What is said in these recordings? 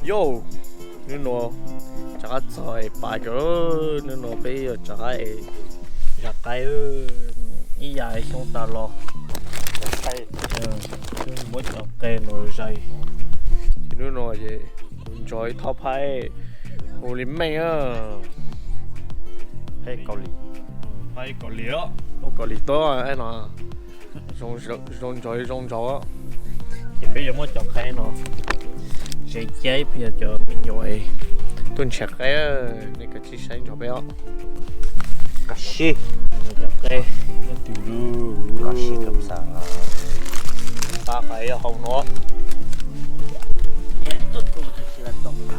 Yo, hnub no rov qab txog es pais kawg, hnub no peb yuav rov qab es zaj qaib ib yam xyoo tas los, muab cov qe los zais. Ces hnub no es kuv nrog ib thob phaib hu li meej, phaib Kaus Lim, phaib Kaus Lim, Kaus Lim tuaj no. Zoo nraug zoo nraug. Ces peb yuav muab cov qe no zais cab peb cov me nyuam es tuaj nrhiav qe, nej kav tsij saib nrog peb os. Cov qe, pab qe hau no.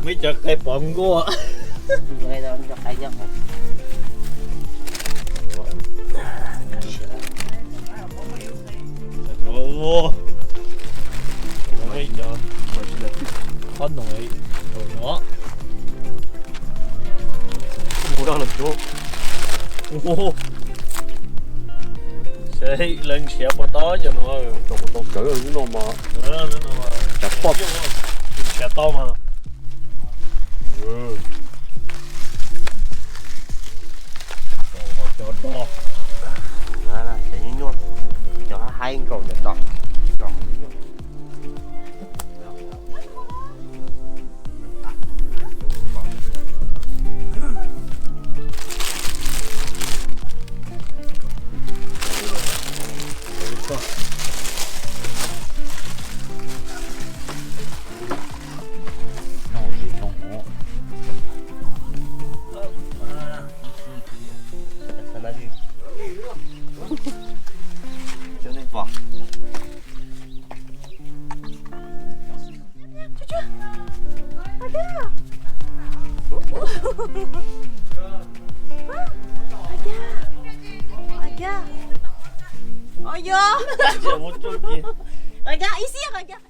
Muaj cov qe pov nkuaj. Qhob noom no. Seb lawv nrhiav puas tau cov no. Tau tau cawv no mas. Nrhiav tau mas. Cov do, cov nyuaj nyuaj, cov haib haib nkaus ntawm do.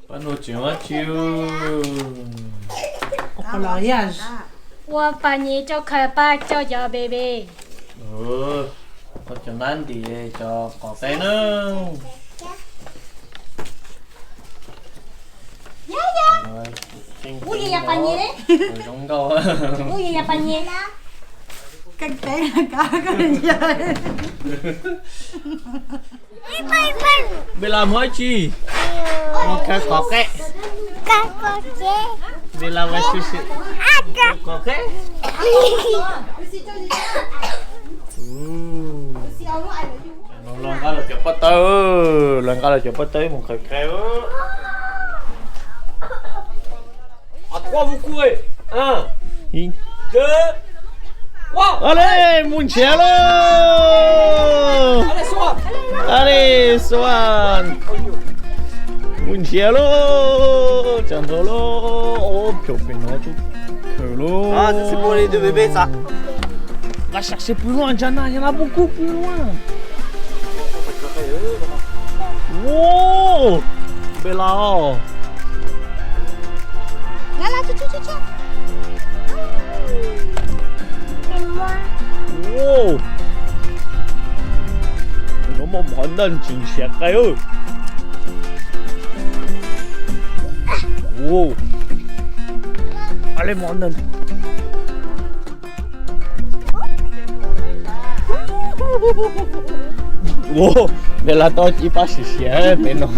Pab nuj tseem ua tsi? Ua pas nyem rau khaws paj coj cov baby. Cov nab ntim cov qos qe na. Zoo nkauj. Npe Las mus dab tsi? Mus khaws qos qe. Npe Las mus dab tsi? Khaws qos qe. Los nqa los cov pob tawb, los nqa los cov pob tawb mus khaws qe. Ale, mus nrhiav lauj. Ale, xuas. Mus nrhiav lauj, tsam nrho lauj. Ob phaum pem no tub khaws lauj. Nqa sam sib pw luaj, ntsa na yog na pub kub pw luaj. Npe Las os. No muaj mov ntawj tsis nrhiav qe. Ale mov ntawj. Npe Las tau ib pab sim siav pem no.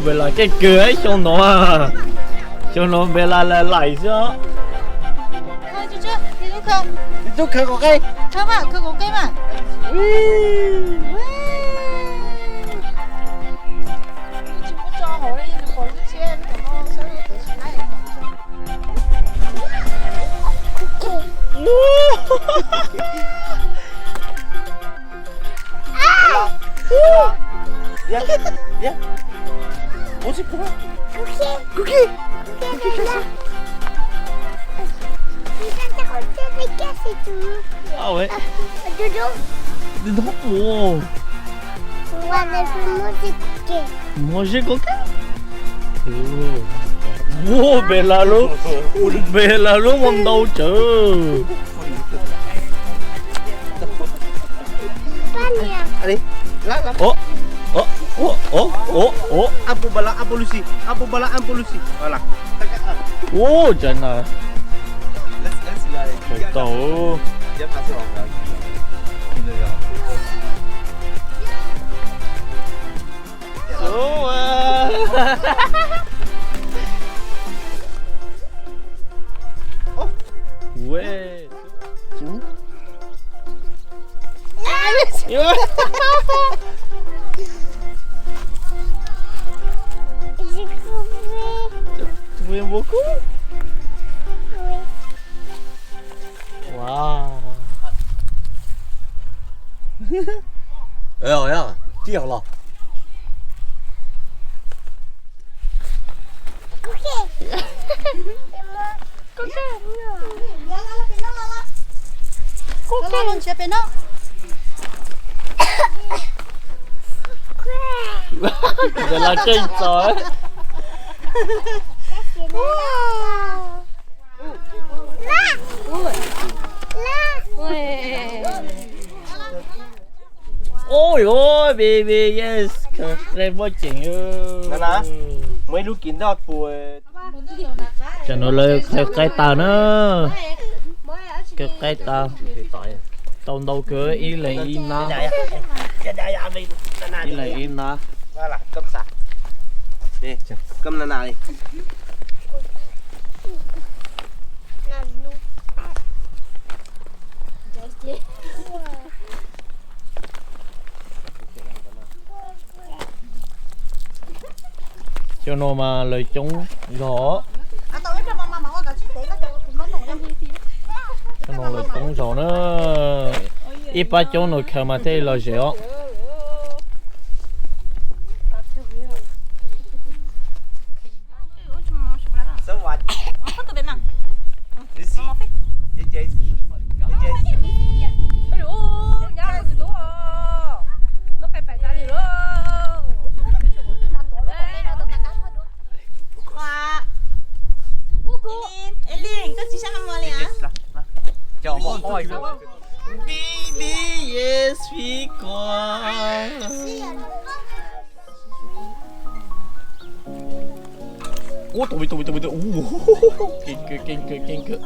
Npe Las keej kawg xyoo no. Xyoo no Npe Las lais lais xwb. Tub khaws qos qe. Mov zeb ko. Ua Npe Las lub, Npe Las lub mov ntau tsawv. Ua, ua, ua, ua. Ua, cas na. Tau. Wow. Tiag los. Los tseem txom. Ui, ui, baby, yes, khaws qe muaj ceem. Muaj ib lub kis ntoj pua. Tam no lawv khaws qe tas na. Khaws qe tas. Tau ntau kawg, ib leeg ib nab. Ib leeg ib nab. Xyoo no mas lawv coob zog. Xyoo no lawv coob zog na. Ib pab coob no khaws mas thiaj li lom zem os. Baby, yes, fi kuas. Ua, tau, tau, tau, tau. Keej kawg, keej kawg, keej kawg.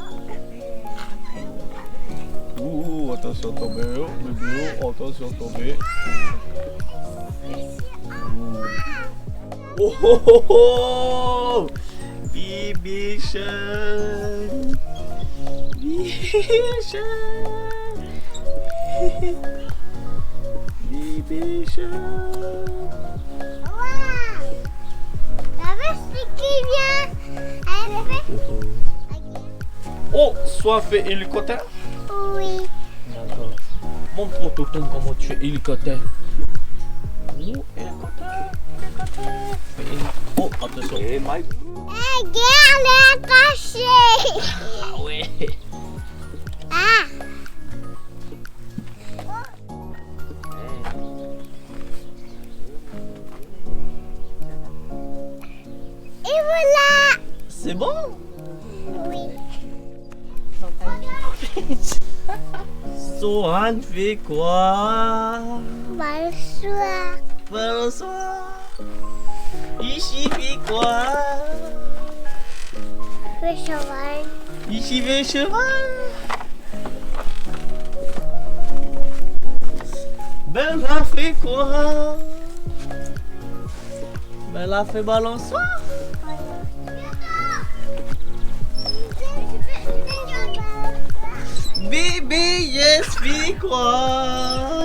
Ua, tau xyov tau me, me me, ua, tau xyov tau me. Ua, Baby shark, baby shark, baby shark. Wow, la vache qui vient. Elle fait. Oh, ça fait hélicoptère. Oui. D'accord. Montre-moi, Tonton, comment tu fais hélicoptère. Oh, hélicoptère, hélicoptère. Fais héli-, oh, attention. Eh, Mike. Eh, regarde, elle est attachée. Ah ouais. Ah. Et voilà. C'est bon ? Oui. Sohan fait quoi ? Bonsoir. Bonsoir. Ici fait quoi ? Fait cheval. Ici fait cheval. Bella fait quoi ? Bella fait balançoire. Bébé, yes, fait quoi ?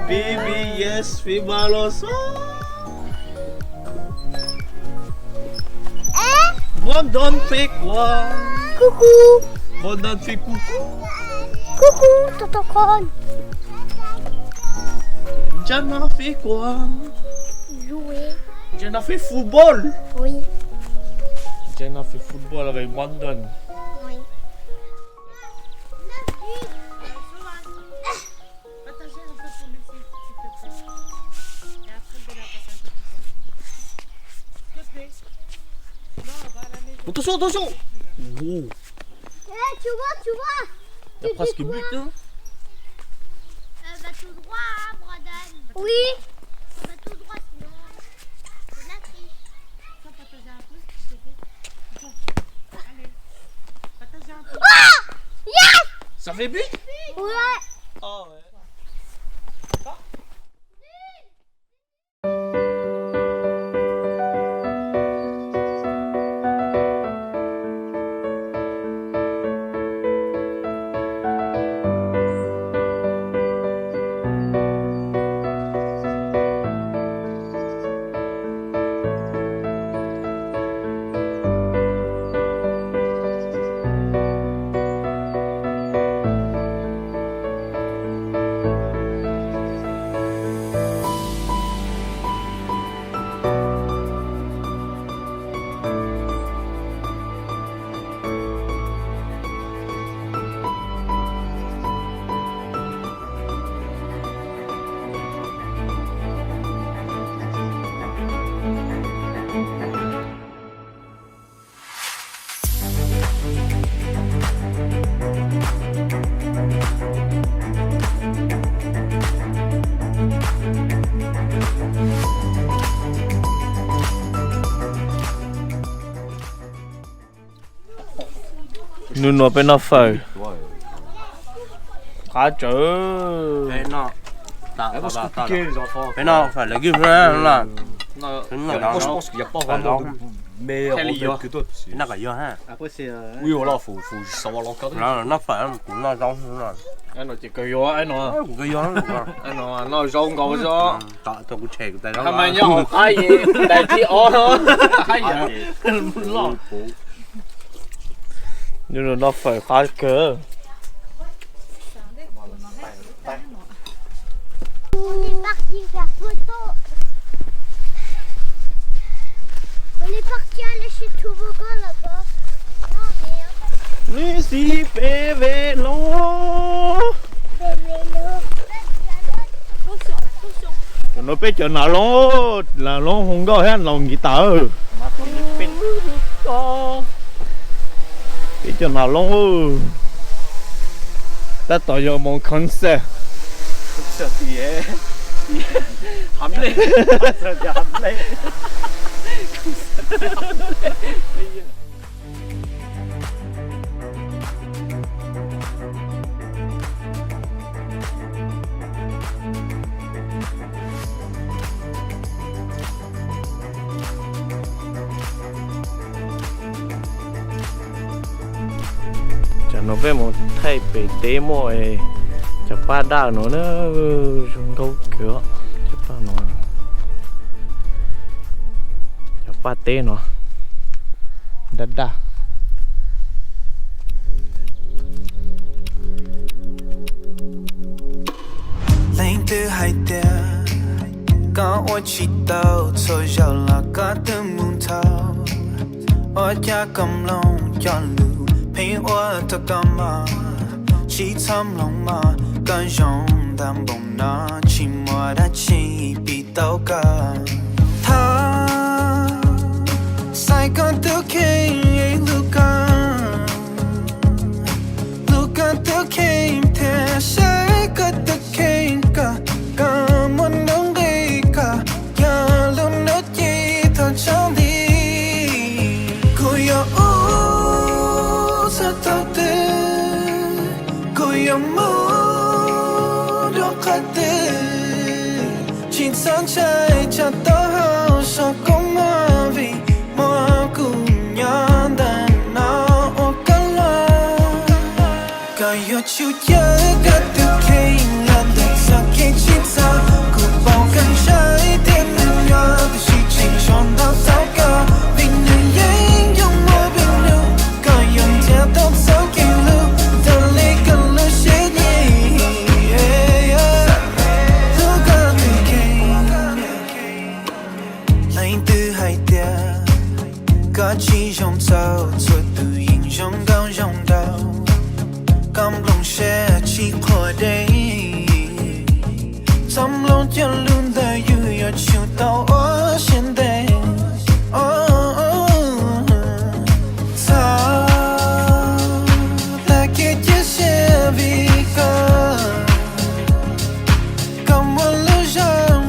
Bébé, yes, fait balançoire. Hein ? Brandon fait quoi ? Coucou. Brandon fait coucou. Coucou, tonton Con. Jana fait quoi ? Jouer. Jana fait football. Oui. Jana fait football avec Brandon. Oui. Partagez un peu pour lui, s'il te plaît. Et après, on donne un passage de pouvoir. S'il te plaît. Non, on va à la maison. Attention, attention. Oh. Eh, tu vois, tu vois. Il y a presque but, hein. Euh, bah, tout droit, hein. Oui. On va tout droit, sinon c'est la triche. Attends, partage un peu, s'il te plaît. Attends. Allez, partage un peu. Ah, yes. Ça fait but ? Ouais. Ah ouais. Nub nua peb noj fawm qab tsawv. Peb noj fawm lawv kib, noj zaub, kuv noj zaub nkaus zog. Hab mas nyob hauv qab es tais thib ob no. Noj fawm qab kawg. On est parti faire photo. On est parti aller chez Toboggan là-bas. Non, mais en fait, neb xib peb ve loo. Peb ve loo. Cov no peb cov nas loo, nas loo hu nkauj thiab laus nkiv tawv. Peb cov nas loo, tab tom yog mus concert. Tam no peb mus thaij pem teb muaj cov paj daj no na, zoo nkauj kawg cov paj no. Cov paj teb no daj daj. Leej twg hais tias koj ua tsis tau, txhua zaus los koj twb mus nthau. Ua cas koj mloog cov lus pheej ua rau koj mob? Tsis txhob mloog mog, koj zoo ntag npaum no tsis muaj dab tsi piv tau koj. Thov xaiv koj tus kheej es hlub koj, hlub koj tus kheej thiab saib koj tus kheej kom koj muaj nuj nqis kom cov lus nuj ci tau tsaus nti. Kuv yuav ua txog thaum twg, kuv yuav mus dua qhov twg, tsis txhob ntshai tsam taub hau so koob muag vim muaj kuv nyob ntawm no ua koj loj. Koj yuav tsum caw koj tus kheej los ntawm txoj kev tsis txhaum. Kuv paub koj ntshai thiab nws nyob, tiam sis tseem zoo ntau txog koj, vim nws yeej zoo muaj pib nus. Koj yuav nrhiav tau txoj kev hlub, raws li koj lub siab nyiam. Hlub koj tus kheej. Leej twg hais tias koj tsis zoo txaus, txhua tus yeej zoo nkauj zoo nraug. Koj nplooj siab tsis qhuas deb, txhob mloog cov lus ntawd yus yuav tsum tau ua siab ntev. Txhob tag kev cia siab vim koj, koj muaj lub zog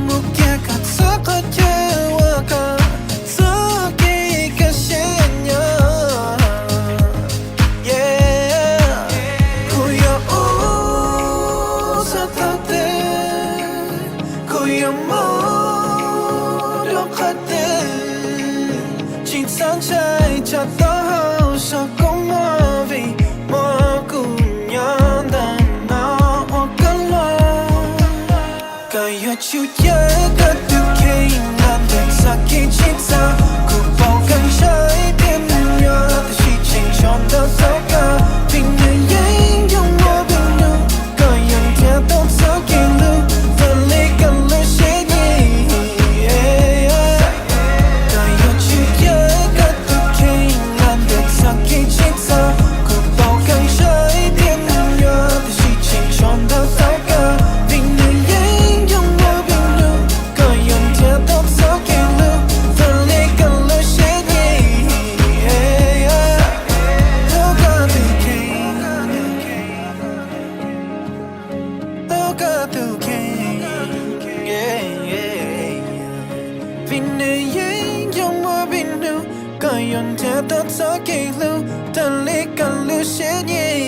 Tau txhob kev hlub, tag li koj lub siab nyiam.